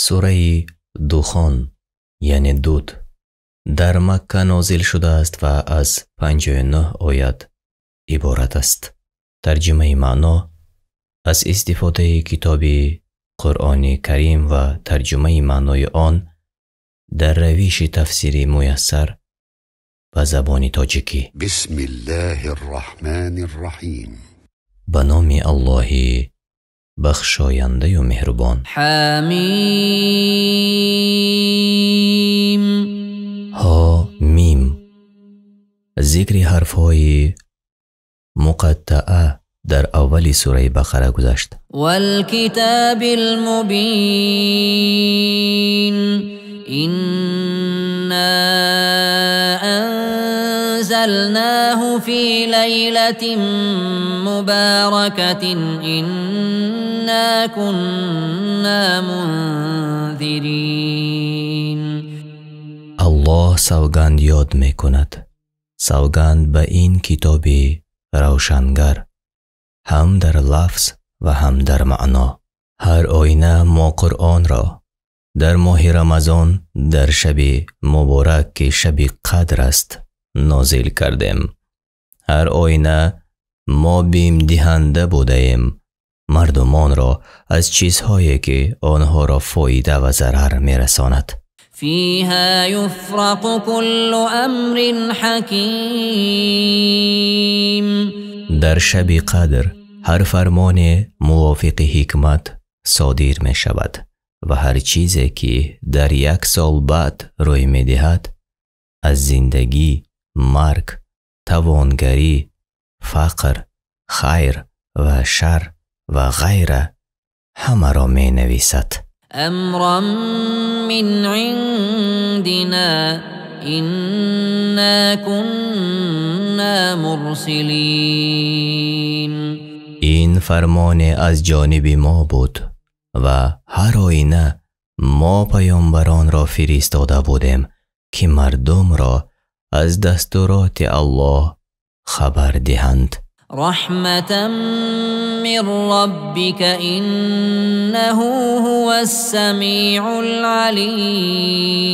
Сураи Духон, яъне дуд, дар Макка нозил шудааст ва аз 59 оят иборат аст. Тарҷумаи маъно аз истифодаи китоби Қуръони Карим ва тарҷумаи маънои он дар равиши тафсири муяссар ба забони тоҷикӣ. بسم الله الرحمن الرحيم. Ба номи Аллоҳи бахшояндаю меҳрубон. حميم. Ҳо мим. Зикри ҳарфҳои муқаттаа дар аввали сураи Бақара гузашт. والكتاب المبين. إنا أنزلناه في ليلة مباركة إنا كنا منذرين. Аллоҳ савганд ёд мекунад, савганд ба ин китоби равшангар, ҳам дар лафз ва ҳам дар маъно. Ҳар оина мо Қуръонро дар моҳи Рамазон, дар шаби муборак, ки шаби қадр аст, нозил кардем. Ҳар оина мо бимдиҳанда будаем мардумонро аз чизҳое, ки онҳоро фоида ва зарар мерасонад. فيها يفرق كل أمر حكيم. Дар шаби қадр ҳар фармоне мувофиқи ҳикмат содир мешавад ва ҳар чизе, ки дар як сол баъд рӯй медиҳад, аз зиндагӣ, марг, тавонгарӣ, фақр, хайр ва шар ва ғайра, ҳамаро менависад. أمرا من عندنا إنا كنا مرسلين. Ин фармоне аз ҷониби мо буд ва ҳар оина мо паёмбаронро фиристода будем, ки мардумро аз дастуроти Аллоҳ хабар диҳанд. رحمة من ربك إنه هو السميع العليم.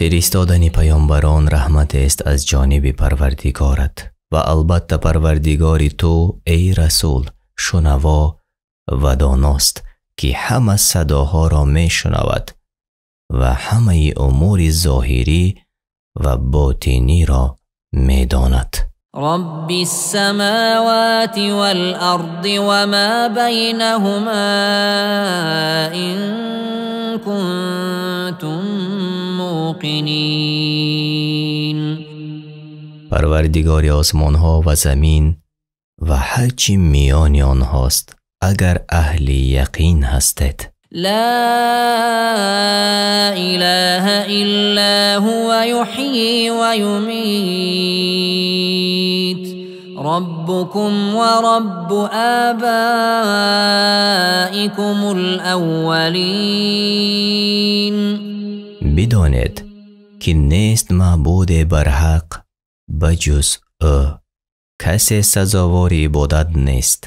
Фиристодани паёмбарон раҳматест аз ҷониби Парвардигорат ва албатта Парвардигори ту, эй расул, шунаво ва доност, ки ҳама садоҳоро мешунавад ва ҳамаи умури зоҳирӣ ва ботиниро медонад. رب السماوات والأرض وما بينهما إن كنتم موقنين. Парвардигори осмонҳо ва замин ва ҳар чӣ миёни онҳост, агар аҳли яқин ҳастед. لا إله إلا هو يحيي ويميت ربكم ورب آبائكم الأولين. Бидонед, ки нест маъбуде барҳақ ба ҷуз ӯ, касе сазовори ибодат нест,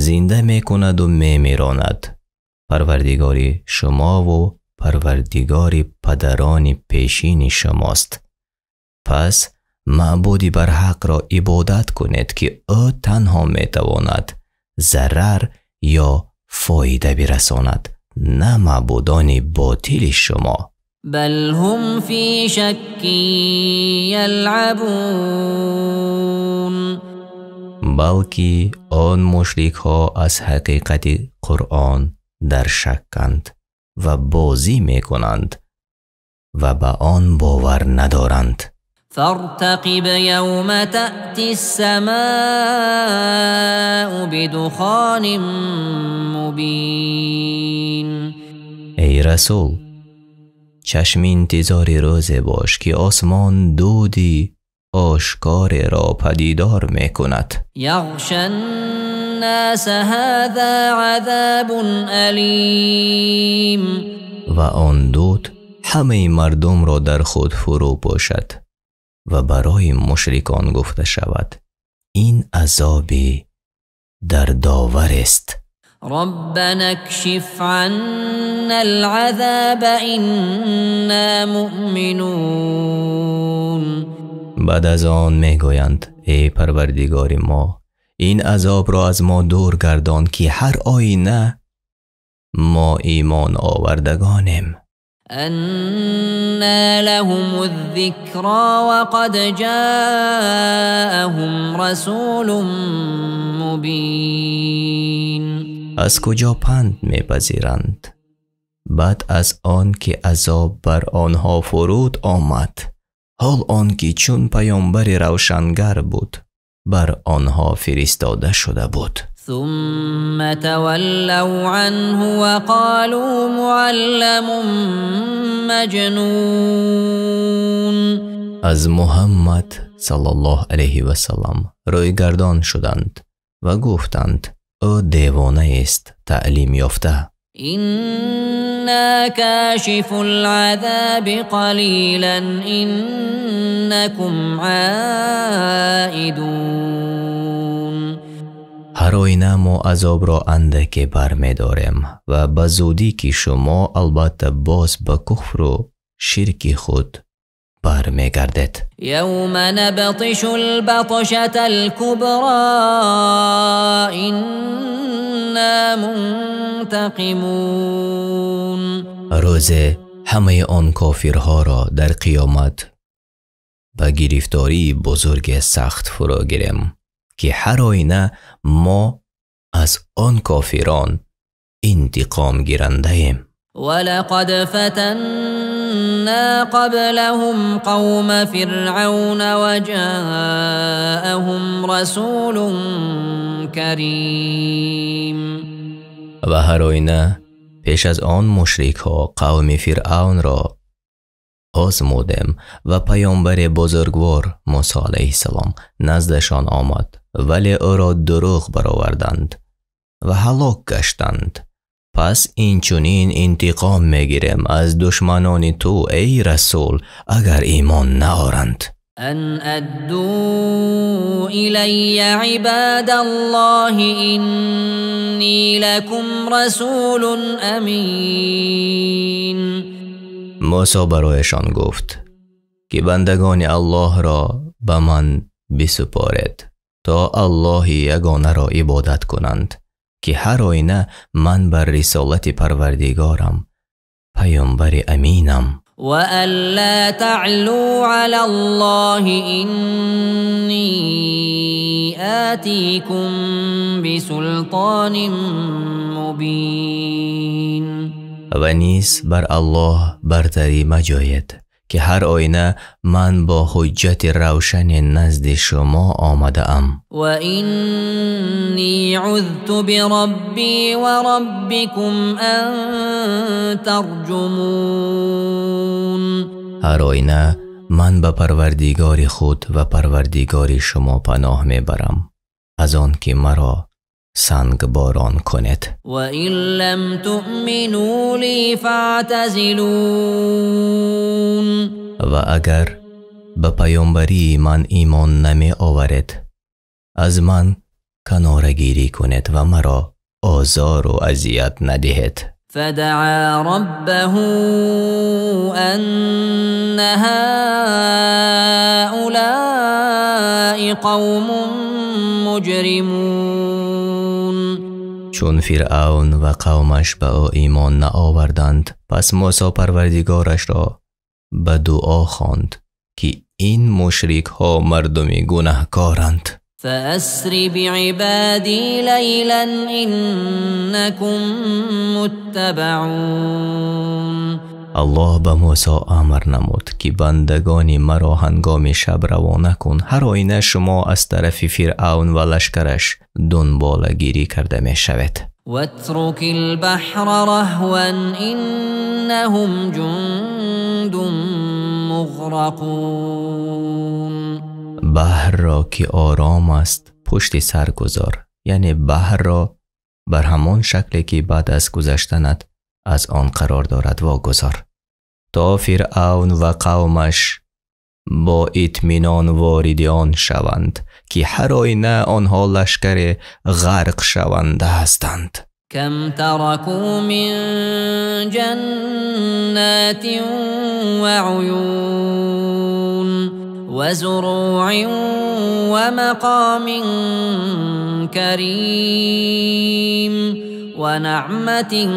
зинда мекунаду мемиронад, Парвардигори шумову Парвардигори падарони пешини шумост. Пас маъбуди барҳақро ибодат кунед, ки ӯ танҳо метавонад зарар ё фоида бирасонад, на маъбудони ботили шумо. بل هم في شك يلعبون. Балки он мушрикҳо аз ҳақиқати Қуръон дар шакканд ва бозӣ мекунанд ва ба он бовар надоранд. فارتقب يوم تأتي السماء بدخان مبين. Эй расул, чашми интизори рӯзе бош, ки осмон дуди ошкореро падидор мекунад. يغشى الناس هذا عذاب أليم. Ва он дуд ҳамаи мардумро дар худ фурӯ пӯшад ва барои мушрикон гуфта шавад: ин азоби дардоварест. ربنا اكشف عنا العذاب إنا مؤمنون. баъд аз он мегӯянд: эй Парвардигори мо, ин азобро аз мо дур гардон, ки ҳар оина мо имон овардагонем. أنى لهم الذكرى وقد جاءهم رسول مبين. аз куҷо панд мепазиранд баъд аз он ки азоб бар онҳо фуруд омад, ҳол он ки чун паёмбари равшангар буд бар онҳо фиристода шуда буд. ثم تولوا عنه وقالوا معلم مجنون. аз Муҳаммад саллаллоҳу алайҳи васаллам рӯйгардон шуданд ва гуфтанд: ӯ девонаест таълим ёфта. إنا كاشف العذاب قليلا إنكم عائدون. ҳар оина мо азобро андаке бармедорем ва ба зудӣ ки шумо албатта боз ба куфру ширки худ бармегардед. يوم نبطش البطشة الكبرى إنا منتقمون. рӯзе ҳамаи он кофирҳоро дар қиёмат ба гирифтории бузурге сахт фуро гирем, ки ҳар оина мо аз он кофирон интиқом гирандаем. ولقد فتنا قبلهم قوم فرعون وجاءهم رسول كريم. ва ҳар оина пеш аз он мушрикҳо қавми Фиръавнро озмудем ва паёмбари бузургвор Мусо алайҳиссалом наздашон омад, вале ӯро дурӯғ бароварданд ва ҳалок гаштанд. пас инчунин интиқом мегирем аз душманони ту, эй расул, агар имон наоранд. أن أدوا إلي عباد الله إني لكم رسول أمين. Мусо барояшон гуфт, ки бандагони Аллоҳро ба ман бисупоред, то Аллоҳи ягонаро ибодат кунанд, ки ҳар оина ман бар рисолати Парвардигорам паёмбари аминам. وأن لا تعلوا على الله إني آتيكم بسلطان مبين. ва низ бар Аллоҳ бартарӣ маҷоед, ки ҳар оина ман бо ҳуҷҷати равшане назди шумо омадаам. وإني عذت بربي وربكم أن ترجمون. ҳар оина ман ба Парвардигори худ ва Парвардигори шумо паноҳ мебарам аз он ки маро сангборон кунед. وإن لم تؤمنوا لي فاعتزلون. ва агар ба паёмбарии ман имон намеоваред, аз ман канорагирӣ кунед ва маро озору азият надиҳед. فدعا ربه أن هؤلاء قوم مجرمون. чун Фиръавн ва қавмаш ба ӯ имон наоварданд, пас Мусо Парвардигорашро ба дуо хонд, ки ин мушрикҳо мардуми гунаҳкоранд. فأسر بعبادي ليلا إنكم متبعون. Аллоҳ ба Мусо амр намуд, ки бандагони маро ҳангоми шаб равона кун, ҳар оина шумо аз тарафи Фиръавн ва лашкараш дунболагирӣ карда мешавед. واترك البحر رهوا إنهم جند مغرقون. баҳрро ки ором аст пушти сар гузор, яъне баҳрро бар ҳамон шакле ки баъд аз гузаштанат аз он қарор дорад вогузор, то Фиръавн ва қавмаш бо итминон вориди он шаванд, ки ҳар оина онҳо лашкаре ғарқ шаванда ҳастанд. Кам тараку мин ҷаннатин ва уюн ва зуруъин ва мақомин карим ва наъматин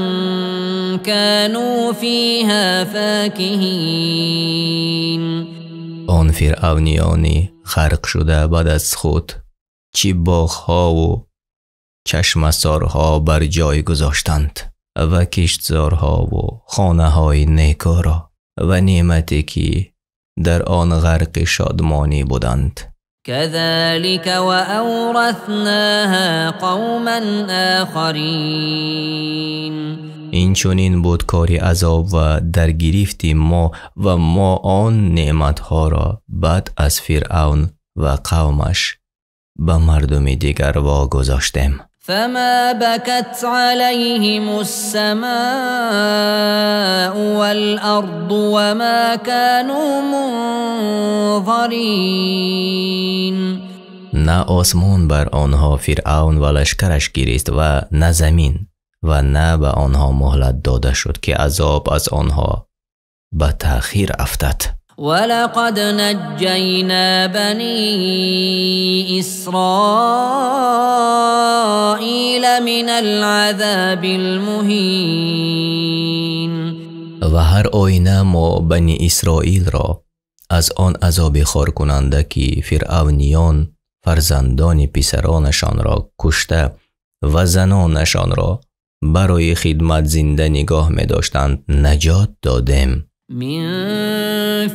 кану фиҳа факиҳин. Он фиръавниёни ғарқшуда баъд аз худ чӣ боғҳову чашмасорҳо бар ҷой гузоштанд ва киштзорҳову хонаҳои некӯро ва неъмате ки дар он ғарқи шодмонӣ буданд. Казалика ва авраснаҳа қавман охарин. Инчунин буд кори азоб ва дар гирифти мо ва мо он неъматҳоро баъд аз Фиръавн ва қавмаш ба мардуми дигар вогузоштем. Фама бакат алайҳимус-самау вал-арду ва ма кану мунзарин. На осмон бар онҳо Фиръавн ва лашкараш гирист ва на замин, ва на ба онҳо муҳлат дода шуд ки азоб аз онҳо ба таъхир афтад. ولقد نجينا بني إسرائيل من العذاب المهين. Ва ҳар оина мо бани Исроилро аз он азоби хоркунанда ки фиръавниён фарзандони писаронашонро кушта ва занонашонро барои хидмат зинда нигоҳ медоштанд наҷот додем. من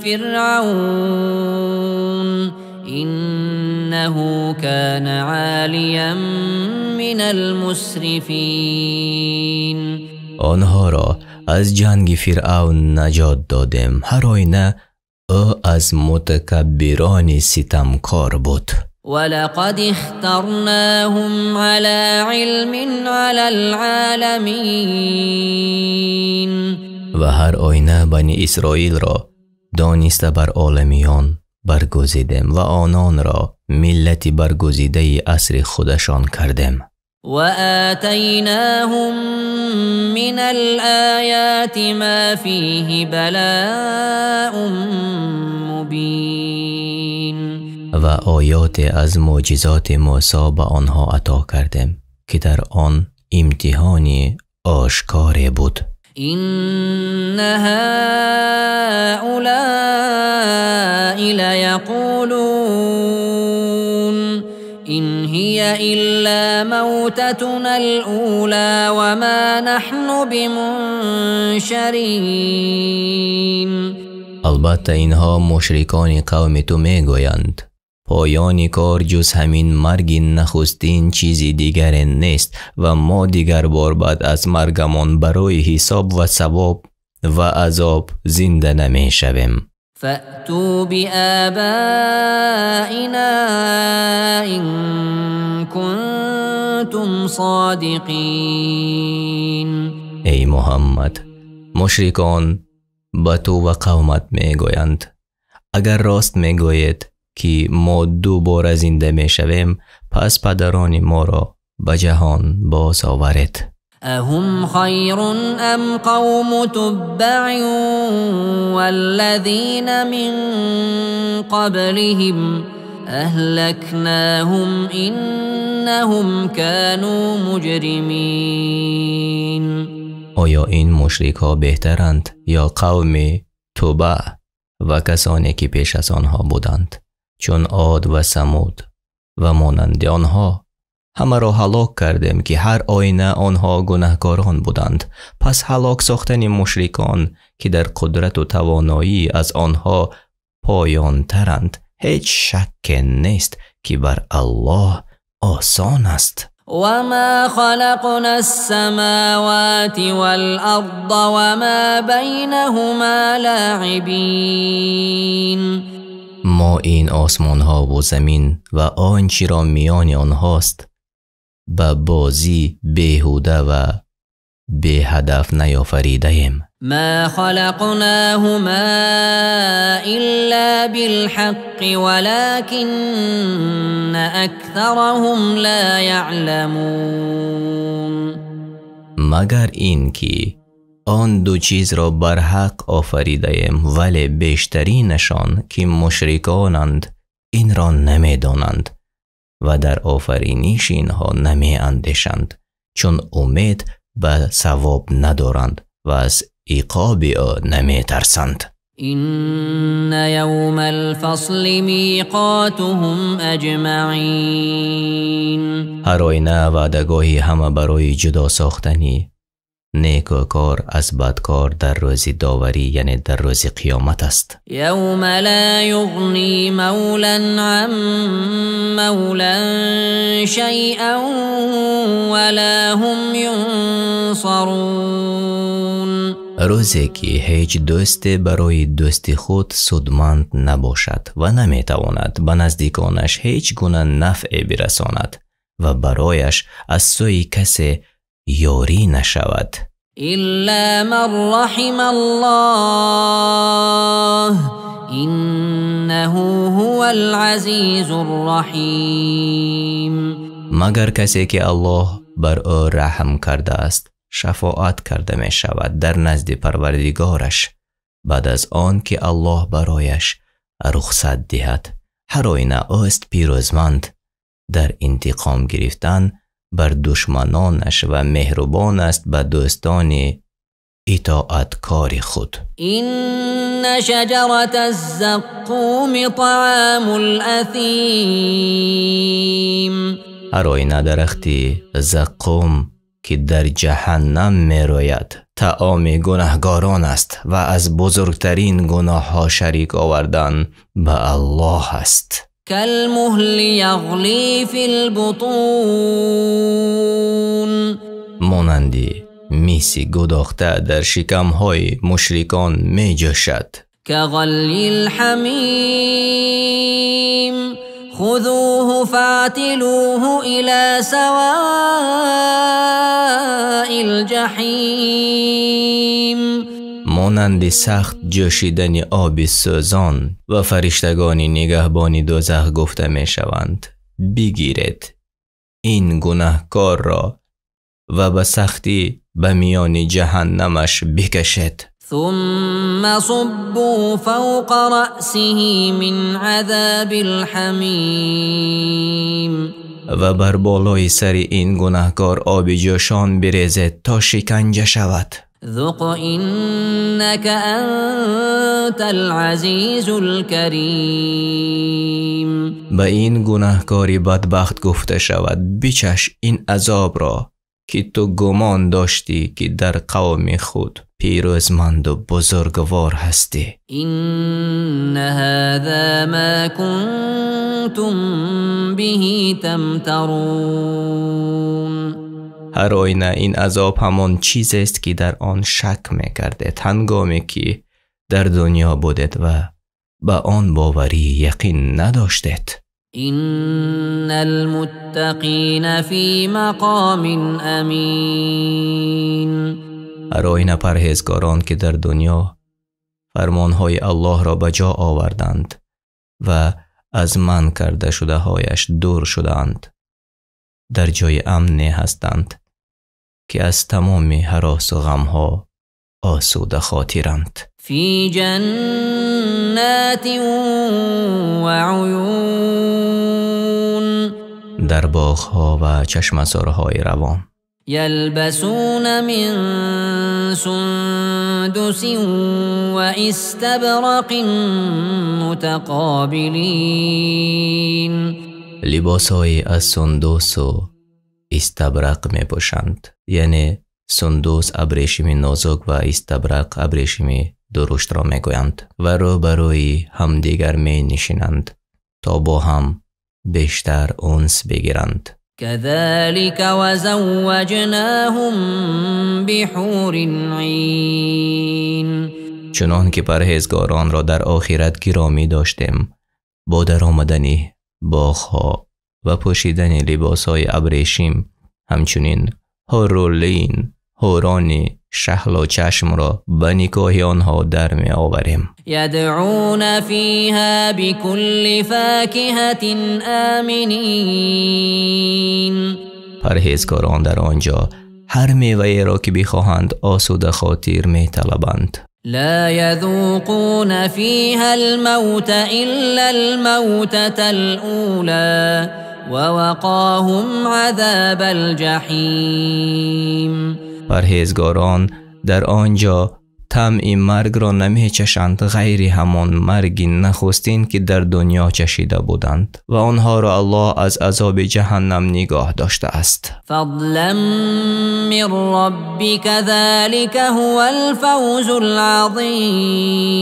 فرعون إنه كان عاليا من المسرفين. Онҳоро аз ҷанги Фиръавн наҷот додем, ҳар оина ӯ аз мутакаббирони ситамкор буд. ولقد اخترناهم على علم على العالمين. Ва ҳар оина бани Исроилро дониста бар оламиён баргузидем ва ононро миллати баргузидаи асри худашон кардем. وآتيناهم من الآيات ما فيه بلاء مبين. Ва оёте аз мӯъҷизоти Мӯсо ба онҳо ато кардем ки дар он имтиҳони ошкоре буд. إن هؤلاء ليقولون إن هي إلا موتتنا الأولى وما نحن بمنشرين. Албатта инҳо мушрикони қавми ту мегӯянд: поёни кор ҷуз ҳамин марги нахустин чизи дигаре нест ва мо дигар бор баъд аз маргамон барои ҳисоб ва савоб ва азоб зинда намешавем. فأتوا بآبائنا إن كنتم صادقين. Эй Муҳаммад, мушрикон ба ту ва қавмат мегӯянд: агар рост мегӯед ки мо дубора зинда мешавем, пас падарони моро ба ҷаҳон боз оваред. أهم خير أم قوم تبع والذين من قبلهم أهلكناهم إنهم كانوا مجرمين. Оё ин мушрикҳо беҳтаранд ё қавми Тубаъ ва касоне ки пеш аз онҳо буданд, чун Од ва Самуд ва монанди онҳо? Ҳамаро ҳалок кардем ки ҳар оина онҳо гунаҳкорон буданд. Пас ҳалок сохтани мушрикон ки дар қудрату тавоноӣ аз онҳо поёнтаранд, ҳеҷ шакке нест ки бар Аллоҳ осон аст. وما خلقنا السماوات والأرض وما بينهما لاعبين. Мо ин осмонҳову замин ва он чиро миёни онҳост ба бозӣ беҳуда ва беҳадаф наёфаридаем. ما خلقناهما إلا بالحق ولكن أكثرهم لا يعلمون. Магар ин ки он ду чизро барҳақ офаридаем, вале бештаринашон ки мушриконанд инро намедонанд ва дар офариниши инҳо намеандешанд, чун умед ба савоб надоранд ва аз иқоби ӯ наметарсанд. إن يوم الفصل ميقاتهم أجمعين. Ҳар оина ваъдагоҳи ҳама барои ҷудо сохтани некӯкор аз бадкор дар рӯзи доварӣ, яъне дар рӯзи қиёмат аст. يوم لا يغني مولى عن مولى شيئا ولا هم ينصرون. Рӯзе ки ҳеҷ дӯсте барои дӯсти худ судманд набошад ва наметавонад ба наздиконаш ҳеҷ гуна нафъе бирасонад ва барояш аз сӯи касе ёрӣ нашавад. إلا من رحم الله إنه هو العزيز الرحيم. Магар касе ки Аллоҳ бар ӯ раҳм кардааст шафоат карда мешавад дар назди Парвардигораш баъд аз он ки Аллоҳ барояш рухсат диҳад. Ҳар оина ӯст пирӯзманд дар интиқом гирифтан бар душманонаш ва меҳрубон аст ба дӯстони итоаткори худ. إن شجرة الزقوم طعام الأثيم. Ҳар оина дарахти заққум ки дар ҷаҳаннам мерояд таоми гунаҳгорон аст ва аз бузургтарин гуноҳҳо шарик овардан ба Аллоҳ аст. كالمهل يغلي في البطون. Монанди миси гудохта дар шикамҳои мушрикон меҷӯшад. كغلي الحميم خذوه فاعتلوه إلى سواء الجحيم. Монанди сахт ҷӯшидани оби сӯзон ва фариштагони нигаҳбони дӯзах гуфта мешаванд: бигиред ин гунаҳкорро ва ба сахтӣ ба миёни ҷаҳаннамаш бикашед. ثم صبوا فوق رأسه من عذاب الحميم. Ва бар болои сари ин гунаҳкор оби ҷӯшон бирезед то шиканҷа шавад. ذق إنك أنت العزيز الكريم. Ба ин гунаҳкори бадбахт гуфта шавад: бичаш ин азобро ки ту гумон доштӣ ки дар қавми худ пирӯзманду бузургвор ҳастӣ. إن هذا ما كنتم به تمترون. Ҳар оина ин азоб ҳамон чизест ки дар он шак мекардед ҳангоме ки дар дунё будед ва ба он боварии яқин надоштед. إن المتقين في مقام أمين. Ҳар оина парҳезгорон ки дар дунё фармонҳои Аллоҳро ба ҷо оварданд ва аз манъ карда шудаҳояш дур шудаанд, дар ҷои амне ҳастанд ки аз тамоми ҳаросу ғамҳо осуда хотиранд. في جنات وعيون. Дар боғҳо ва чашмасорҳои равон. يلبسون من سندس واستبرق متقابلين. Либосҳое аз сундусу истабрақ мепӯшанд, яъне сундус абрешими нозук ва истабрақ абрешими дуруштро мегӯянд ва рӯ ба рӯи ҳамдигар менишинанд то бо ҳам бештар унс бигиранд. كذلك وزوجناهم بحور عين. Чунон ки парҳезгоронро дар охират гиромӣ доштем, бо даромадани боғҳо ва пӯшидани либосҳои абрешим, ҳамчунин ҳурулин ҳурони шаҳло чашмро ба никоҳи онҳо дар меоварем. يدعون فيها بكل فاكهة آمنين. Парҳезгорон дар он ҷо Ҳар меваеро ки бихоҳанд осуда хотир металабанд. لا يذوقون فيها الموت إلا الموتة الأولى ووقاهم عذاب الجحيم. Парҳезгорон дар он ҷо таъми маргро намечашанд ғайри ҳамон марги нахустин ки дар дунё чашида буданд ва онҳоро Аллоҳ аз азоби ҷаҳаннам нигоҳ доштааст. فضلا من ربك ذلك هو الفوز العظيم.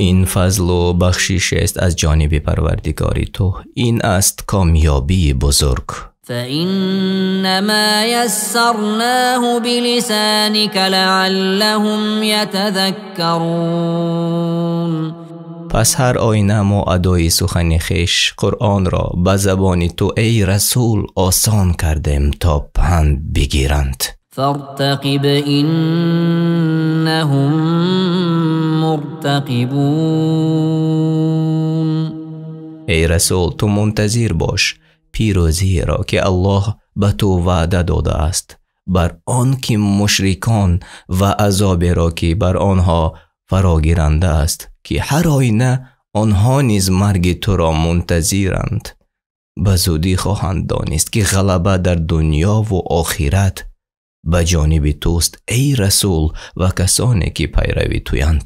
Ин фазлу бахшишест аз ҷониби Парвардигори ту, ин аст комёбии бузург. فإنما يسرناه بلسانك لعلهم يتذكرون. Пас ҳар оина мо адои сухани хеш Қуръонро ба забони ту, эй расул, осон кардем, то панд бигиранд. فارتقب إنهم مرتقبون. Эй расул, ту мунтазир бош пирӯзиеро, ки Аллоҳ ба ту ваъда додааст бар он ки мушрикон ва азоберо, ки бар онҳо фарогиранда аст, ки ҳар оина онҳо низ марги туро мунтазиранд. Ба зудӣ хоҳанд донист, ки ғалаба дар дунёву охират ба ҷониби туст, эй расул, ва касоне ки пайрави туянд.